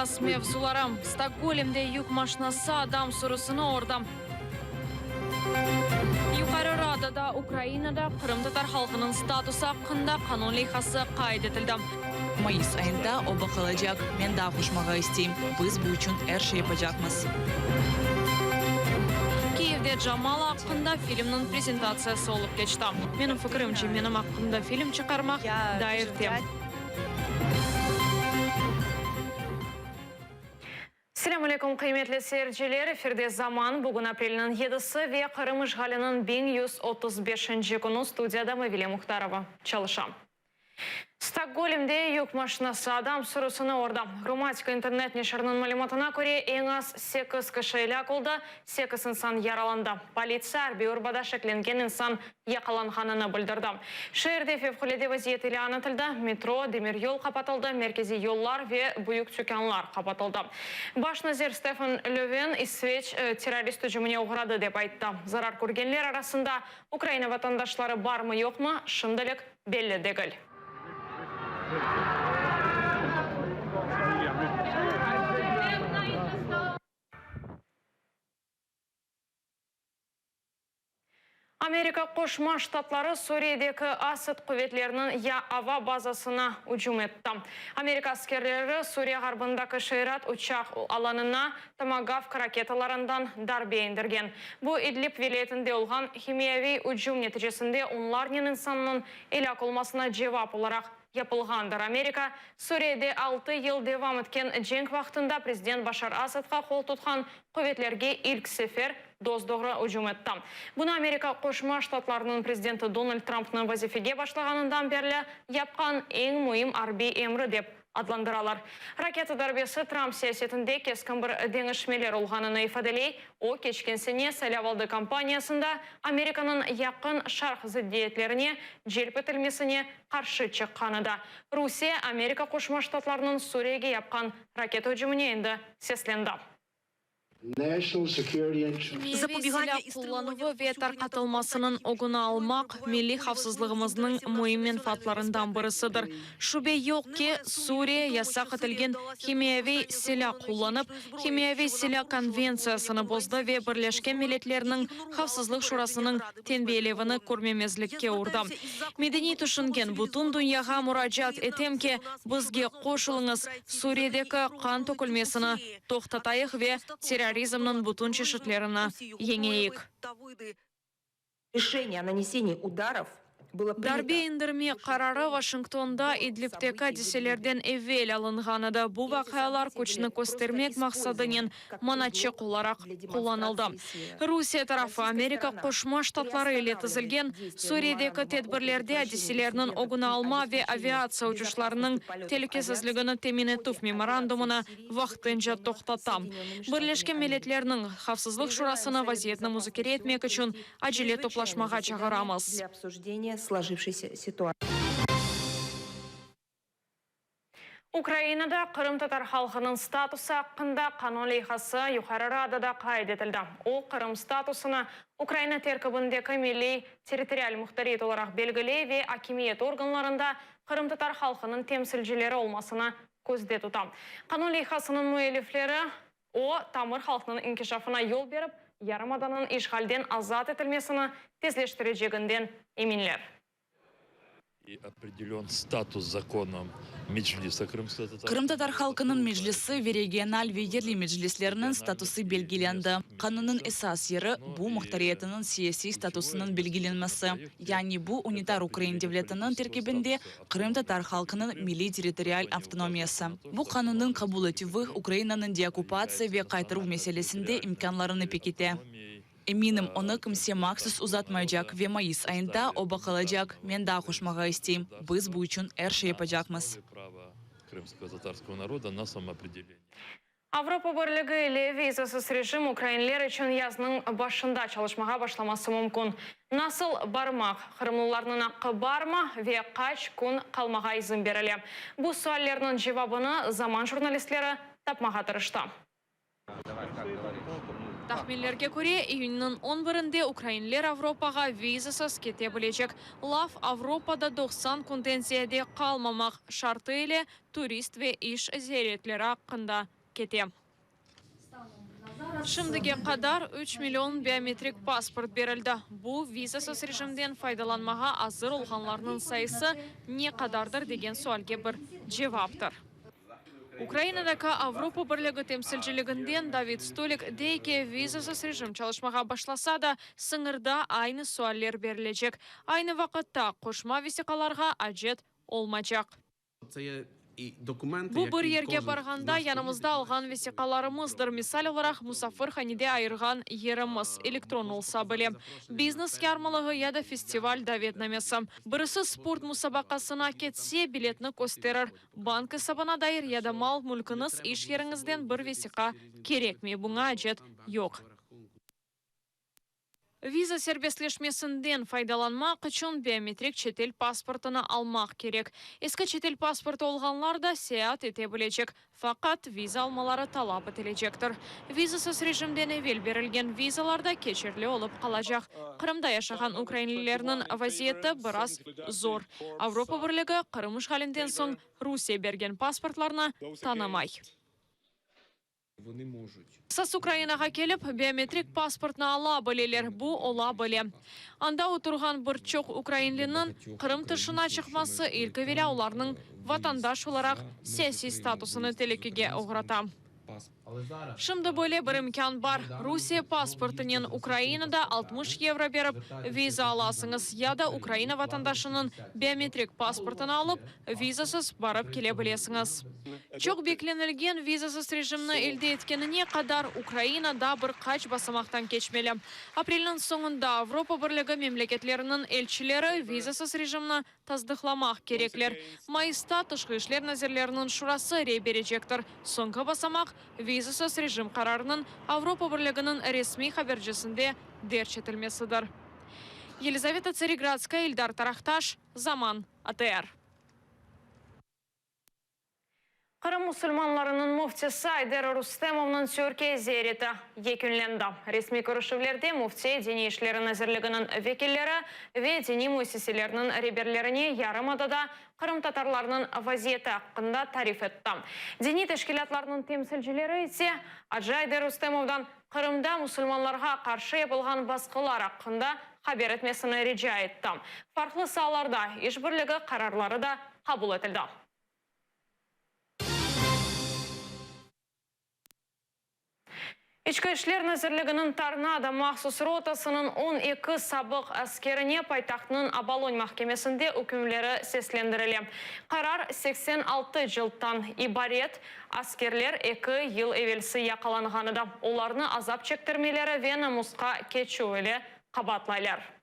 Esas mevzuları, Stokgolmde yük maşinası adam sürüsini urdı. Yuqarı Radada Ukrainada qırımtatar halqınıñ statusı aqqında qanun leyhası qayd etildi. Mayıs ayında o baqılacaq. Men daa qoşmağa isteyim, biz bu içün er şey yapacaqmız. Kiyevde Jamala aqqında filmniñ prezentatsiyası olıp keçti. Menim fikirimce, menim aqqımda film çıqarmaq daa erte. Selâm aleyküm, qıymetli seyirciler! Efirde Zaman, bugün aprelniñ yedisi ve Qırım işğaliniñ 1135-nci künü studiyada Mavile Muhtarova çalışa. Stokgolmde yük maşinası adam sürüsini urdı. Gramatika internet neşiriniñ malümatına köre, eñ az sekiz kişi elâk oldı, sekiz insan yaralandı. Politsiya, arbiy urbada şeklengen insan yaqalanğanını bildirdi. Şeerde fevqulâde vaziyet ilân etildi, metro, demiryol qapatıldı, merkeziy yollar ve büyük tükânlar qapatıldı. Baş nazir Stefan Löfven İsveç terrorist ücümine oğradı, dep ayttı. Zarar körgenler arasında Ukraina vatandaşları barmı-yoqmı, şimdilik belli degil. Amerika Qoşma Ştatları Suriyedeki Asad quvetleriniñ ya ava bazasına ücüm etti. Amerika askerleri Suriye ğarbındaki Şeyrat uçaq alanına Tomagavk raketalarından darbe endirgen. Bu, İdlib vilâyetinde olğan himiyaviy ücüm neticesinde onlarnen insannıñ elâk olmasına cevap olaraq yapılğandır. Amerika, Suriyede altı yıl devam etken cenk vaqtında prezident Başar Asadqa qol tutqan quvetlerge ilk sefer dos-doğru ücüm etti. Bunı Amerika Qoşma Ştatlarınıñ prezidenti Donald Trampnıñ vazifege başlağanından berli yapqan eñ müim arbiy emri dep adlandıralar. Raketa darbesi Tramp siyasetinde keskin bir deñişmeler olğanını ifadeley, o, keçken sene saylavaldı kampaniyasında Amerikanıñ Yaqın Şarq zıddiyetlerine celp etilmesine qarşı çıqqanı da. Rusiye, Amerika Qoşma Ştatlarınıñ Suriyege yapqan raketa ücümine endi seslendi. Himiyeviy silâ qullanuvı ve tarqatılmasınıñ ögüni almaq, milliy havfsızlığımıznıñ müim menfaatlarından birisidir. Şübe yoq ki, Suriye yasaq etilgen himiyeviy silâ qullanıp, Himiyeviy silâ konventsiyasını bozdı ve Birleşken Milletlerniñ Havfsızlıq Şurasınıñ tenbiyelevini körmemezlikke urdı. Medeniy tüşüngen bütün dünyağa muracaat etem ki, bizge qoşulıñız, Suriyedeki qan tökülmesini toqtatayıq ve terrorizmniñ bütün çeşitlerini yeñeyik. Darbe endirme qararı Vaşingtonda İdlibteki adiselerden evel alınğan edi. Bu vaqialar küçni köstermek maqsadınen manaçıq olaraq qullanıldı. Rusiye tarafı Amerika Qoşma Ştatları ile tizilgen Suriyedeki tedbirlerde adiselerniñ ögüni alma ve aviatsiya uçuşlarınıñ telükesizligini temin etüv memorandumını vaqtınca toqtata. Birleşken Milletlerniñ Havfsızlıq Şurasını vaziyetni muzakere etmek içün acele toplaşmağa çağıramız. Ukrainada qırımtatar halqınıñ statusı aqqında qanun leyhası Yuqarı Radada qayd etildi. O, Qırım statusını Ukraina terkibindeki milliy territorial muhtariyet olaraq belgiley ve akimiyet organlarında qırımtatar halqınıñ temsilcileri olmasını közde tuta. Qanun leyhasınıñ müellifleri, o, tamır halqnıñ inkişafına yol berip, yarımadanıñ işğalden azat etilmesini tezleştireceginden eminler. Qırımtatar halqınıñ Meclisi ve regional ve yerli meclislerniñ statusı belgilendi. Qanunnıñ esas yeri, bu muhtariyetiniñ siyasiy statusınıñ belgilenmesi, yani bu unitar ukrain devletiniñ terkibinde qırımtatar halqınıñ milliy-territorial avtonomiyası. Bu qanunnıñ qabul etüvi Ukrainanıñ deokkupatsiya ve qaytaruv meselesinde imkânlarını pekite. Eminim, onı kimse mahsus uzatmaycaq ve mayıs ayında o baqılacaq. Men daa qoşmağa isteyim, biz bu içün er şey yapacaqmız. Avropa Birligi ile vizasız rejim ukrainler içün yaznıñ başında çalışmağa başlaması mümkün. Nasıl barmaq, qırımlılarnıñ aqqı barmı ve qaç kün qalmağa izin berile? Bu suallerniñ cevabını Zaman jurnalistleri tapmağa tırıştı. Tahminlerge köre, iyünniñ on birinde ukrainler Avropağa vizasız kete bilecek. Laf, Avropada 90 künden ziyade qalmamaq şartı ile turist ve iş ziyaretleri aqqında kete. Şimdige qadar üç million biometrik pasport berildi. Bu, vizasız rejimden faydalanmağa azır olğanlarnıñ sayısı ne qadardır degen sualge bir cevaptır. Ukrainadaki Avropa Birligi temsilciliginden David Stolik dey ki, vizasız rejim çalışmağa başlasa da, sıñırda aynı sualler berilecek. Aynı vaqıtta, qoşma vesiqalarğa acet olmacaq. Bu bir yerge barğanda yanımızda alğan vesiqalarımızdır, misal olaraq, musafirhanede ayırğan yerimiz, elektron olsa bile, biznes yarmalığı ya da festival davetnamesi. Birisi sport musabaqasına ketse, biletni kösterir. Bank esabına dair ya da mal-mülküñiz, iş yeriñizden bir vesiqa kerekmey, buña acet yoq. Viza serbestleşmesinden faydalanmaq içün biometrik çetel pasportını almaq kerek. Eski çetel pasportı olğanlar da seyaat ete bilecek, faqat viza almaları talap etilecektir. Vizasız rejimden evel berilgen vizalar da keçerli olıp qalacaq. Qırımda yaşağan ukrainlilerniñ vaziyeti biraz zor. Avropa Birligi Qırım işğalinden soñ Rusiye bergen pasportlarnı tanımay. Esas Ukrainağa kelip, biometrik pasportnı ala bileler, bu ola bile. Anda oturğan bir çoq ukrainliniñ Qırım tışına çıqması ilk evelâ olarnıñ vatandaş olaraq siyasiy statusını telükege oğrata. Şimdi böyle bir imkân bar, Rusiye pasportınen Ukrainada 60 yevro berip, viza alasıñız ya da Ukraina vatandaşınıñ biometrik pasportını alıp, vizasız barıp kele bilesiñiz. Çoq beklenilgen vizasız rejimni elde etkenine qadar Ukraina daa bir qaç basamaqtan keçmeli. Aprelniñ soñunda Avropa Birligi memleketleriniñ elçileri vizasız rejimni tasdıqlamaq kerekler. Mayısta Tışqı işler nazirleriniñ şurası rey berecektir. Soñki basamaq, vizasız rejim qararınıñ Avropa Birliginiñ resmiy habercisinde derc etilmesidir. Yelizaveta Tsaregradskaya, İldar Tarahtaş, Zaman, ATR. Qırım musulmanlarınıñ müftisi Ayder Rustemovnıñ Türkiye ziyareti yekünlendi. Resmiy körüşüvlerde müfti Diniy işleri nazirliginiñ vekilleri ve diniy müessiselerniñ reberlerine yarımadada qırımtatarlarnıñ vaziyeti aqqında tarif etti. Diniy teşkilâtlarnıñ temsilcileri ise acı Ayder Rustemovdan Qırımda musulmanlarğa qarşı yapılğan basqılar aqqında haber etmesini rica etti. Farqlı saalarda işbirligi qararları da qabul etildi. İçki işler nazirliginiñ Tornado mahsus rotasınıñ 12 sabıq askerine paytahtnıñ Abalon mahkemesinde ükümleri seslendirile. Qarar 86 cılttan ibaret. Askerler eki yıl evelsi yaqalanğan edi. Olarnı azap çektirmeleri ve namusqa keçüv ile qabaatlaylar.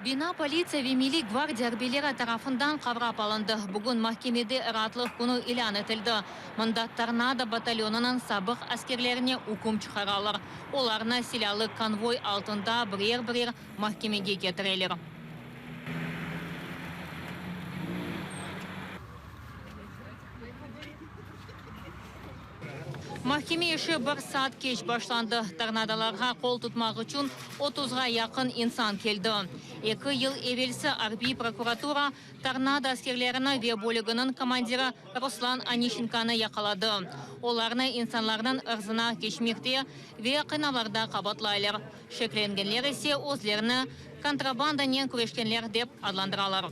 Bina politsiya ve Milliy gvardiya arbiyleri tarafından qavrap alındı. Bugün mahkemede raatlıq künü ilân etildi. Mında Tornado batalyonınıñ sabıq askerlerine üküm çıqaralar. Olarnı silâlı konvoy altında birer-birer mahkemege ketireler. Mahkeme işi bir saat keç başlandı. Tornadolarğa qol tutmaq içün otuzğa yaqın insan keldi. Eki yıl evelsi arbiy prokuratura Tornado askerlerini ve bölüginiñ komandiri Ruslan Onişçenkonı yaqaladı. Olarnı insanlarnıñ ırzına keçmekte ve qıynavlarda qabaatlaylar. Şeklengenler ise özlerini kontrabandanen küreşkenler dep adlandıralar.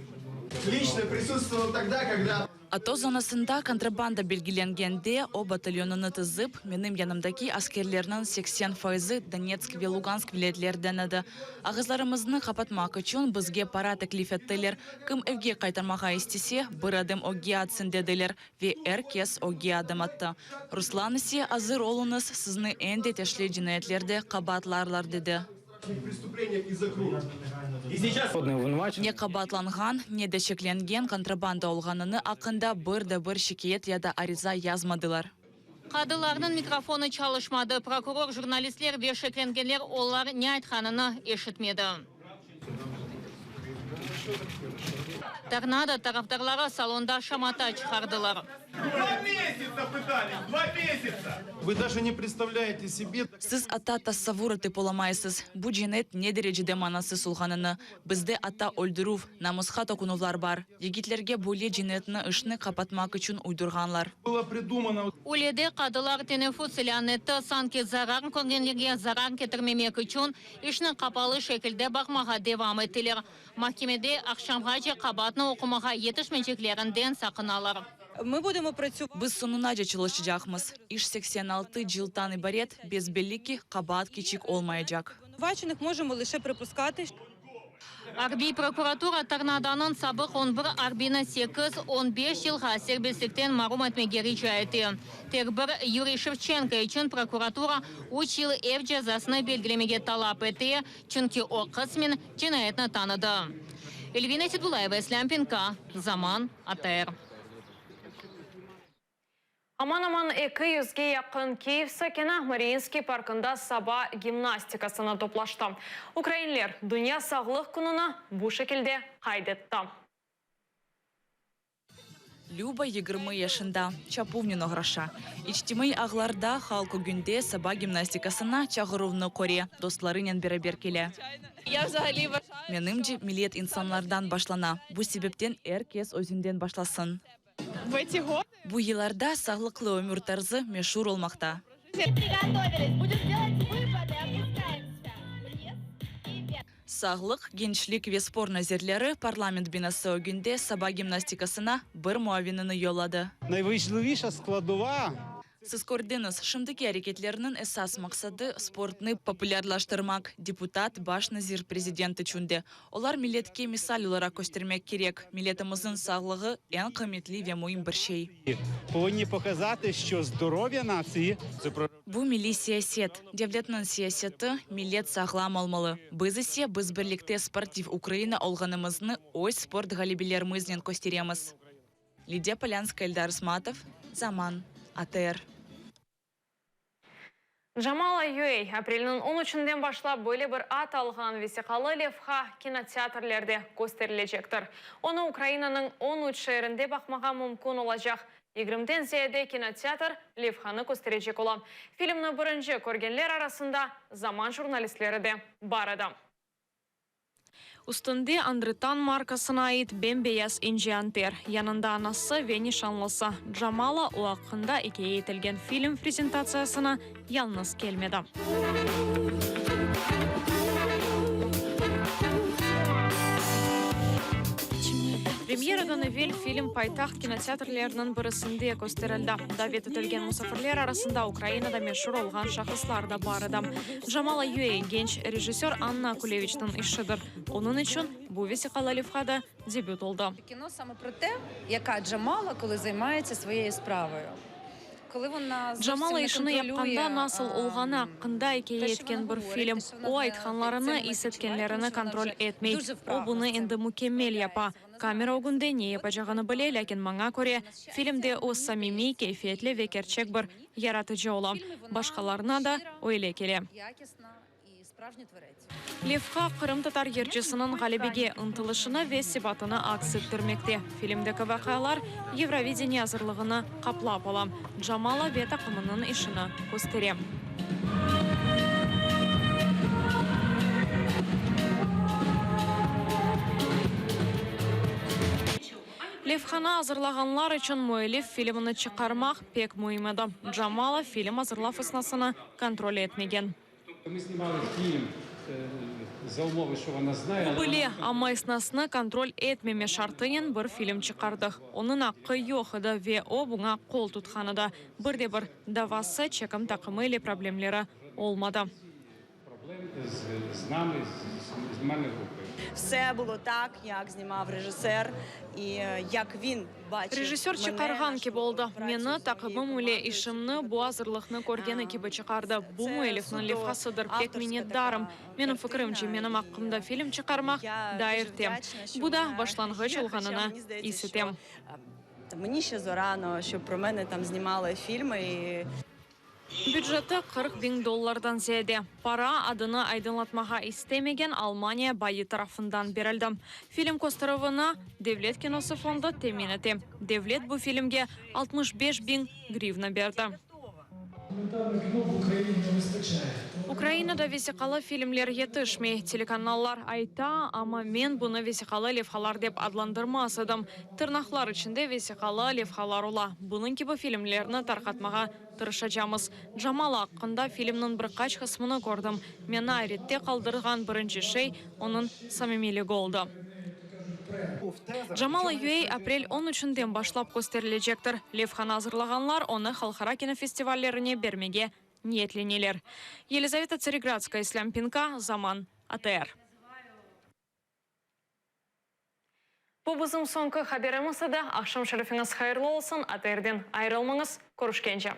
Liçno prisutstvoval togda, kogda. ATO zonasında kontrabanda belgilengende, o batalyonını tizip, menim yanımdaki askerlerniñ 80 fayızı Donetsk ve Lugansk vilâyetlerden edi. Ağızlarımıznı qapatmaq içün bizge para teklif ettiler. Kim evge qaytarmağa istese, bir adım ögge atsın dediler, ve er kes ögge adım attı. Ruslan ise, Azır oluñız, sizni eñ deteşli cinayetlerde qabaatlarlar, dedi. Ne qabaatlanğan, ne de şeklengen kontrabanda olğanını aqqında bir de bir şikâyet ya da ariza yazmadılar. Qadılarnıñ mikrofonı çalışmadı, prokuror, jurnalistler ve şeklengenler olar ne aytqanını eşitmedi. Tornado tarafdarları salonda şamata çıqardılar. Dva месяца пытались, dva месяца! Вы даже не представляете себе. Siz atta tasavvur etip olamaysız, bu cinayet ne derecede manasız olğanını. Bizde atta öldürüv, namusqa toqunuvlar bar. Yigitlerge böyle cinayetni işni qapatmaq içün uydurğanlar. Было придумано. Üylede qadılar teneffüs ilân etti, sanki zarar körgenlerge zarar ketirmemek içün işni qapalı şekilde baqmağa devam ettiler. Mahkemede aqşamğace qabaatnı oqumağa yetişmeyceklerinden saqınalar. Biz soñunace çalışacaqmız. İş 86 cılttan ibaret, bes-belli ki, qabaat kiçik olmaycaq. Arbiy prokuratura Tornadanıñ sabıq on bir arbiyini sekiz, on beş yılğa serbestlikten marum etmege rica ete. Tek bir Yuriy Şevçenko içün prokuratura üç yıl ev cezasını belgilemege talap ete, çünki o qısmen cinayetni tanıdı. Elvina Sedulayeva, İslâm Pinka, Zaman, ATR. Aman-aman eki yüzge yaqın Kiyev sakini Mariinskiy parkında saba gimnastikasına toplaştı. Ukrainler Dünya sağlıq kününi bu şekilde qayd etti. Lüba 20 yaşında, çapuvnen oğraşa. İçtimaiy ağlarda halq ögünde saba gimnastikasına çağıruvnı köre, dostlarınen beraber kele. Menimce, millet insanlardan başlana, bu sebepten er kes özünden başlasın. Bu yıllarda sağlıqlı ömür tarzı meşur olmaqta. Sağlıq, gençlik ve spor nazirleri parlament binası ögünde saba gimnastikasına bir muavinini yolladı. Siz kördiñiz, şimdiki areketlerniñ esas maqsadı, sportnı populârlaştırmaq, deputat, baş nazir, prezident içün de. Olar milletke misal olaraq köstermek kerek, milletimizniñ sağlığı eñ qıymetli ve müim bir şey. Bu milliy siyaset, devletniñ siyaseti, millet sağlam olmalı. Biz ise, biz birlikte sportiv Ukraina olğanımıznı öz sport ğalebelerimiznen kösteremiz. Lidiya Polânskaya, Eldar Ismatov, Zaman, ATR. Jamala UA, aprelniñ on üçünden başlap böyle bir ad alğan vesiqalı levha kinoteatrlerde kösterilecektir. Onı Ukrainanıñ on üç şeerinde baqmağa mümkün olacaq. Yigirmiden ziyade kinoteatr levhanı kösterecek ola. Filmni birinci körgenler arasında Zaman jurnalistleri de bar edi. Üstünde Andritan markasına ait bem-beyaz ince anter, yanında anası ve nişanlısı. Jamala o aqqında ikâye etilgen film prezentatsiyasına yalnız kelmedi. Premyeradan evel film paytaht kinoteatrleriniñ birisinde kösterildi. Davet etilgen musafirler arasında Ukrainada meşur olğan şahıslar da bar edi. Jamala UA, genç rejissör Anna Akuleviçniñ işidir. Onıñ içün bu vesiqalı levha da debüt oldı. Jamala işini yapqanda nasıl olğanı aqqında ikâye etken bir film. O, aytqanlarını, is etkenlerini kontrol etmey. O, bunı endi mükemmel yapa. Kamera ögünde ne yapacağını bile, lâkin maña köre, filmde o samimiy, keyfiyetli ve kerçek bir yaratıcı ola. Başqalarına da öyle kele. Levha qırımtatar yırcısınıñ ğalebege ıntılışını ve sebatını aks ettirmekte. Filmdeki vaqialar Eurovideniye azırlığını qaplap ala, Jamala ve taqımınıñ işini köstere. Levhanı azırlağanlar içün müellif filmni çıqarmaq pek müim edi. Jamala film azırlav esnasını kontrol etmegen. O bile, amma esnasnı kontrol etmeme şartınen bir film çıqardıq. Onıñ aqqı yoq edi ve o buña qol tutqan edi. Bir de bir davası, çekim taqımı ile problemleri olmadı. Rejissör çıqarğan kibi oldı. Meni, taqımım ile işimni, bu azırlıqnı körgeni kibi çıqardı. Bu müellifniñ levhasıdır. Pek minnetdarım. Menim fikirimce, menim aqqımda film çıqarmaq daa erte. Bu da başlanğıç olğanını is etem. Büceti 40 biñ dollardan ziyade. Para adını aydınlatmağa istemegen Almaniya bayı tarafından berildi. Film kösterüvini Devlet kinosı fondu temin ete. Devlet bu filmge 65 biñ grivna berdi. Ukrainada vesiqalı filmler yetişmey. Telekanallar ayta, amma men bunı vesiqalı levhalar dep adlandırmaz edim. Tırnaqlar içinde vesiqalı levhalar ola. Bunıñ kibi filmlerni tarqatmağa tırışacağımız. Jamala aqqında filmniñ bir qaç qısmını kördim. Meni ayrette qaldırğan birinci şey onıñ samimiyligi oldı. Jamala UA aprel 13-nden başlap kösterilecektir. Levhanı azırlağanlar onı halqara kinofestivallerine bermege niyetleneler. Елизавета Цареградская, Ислям Пинка, Zaman, ATR. Bu bizim soñki haberimiz edi. Aqşam şerifiñiz hayırlı olsun. ATRden ayırılmañız. Körüşkence.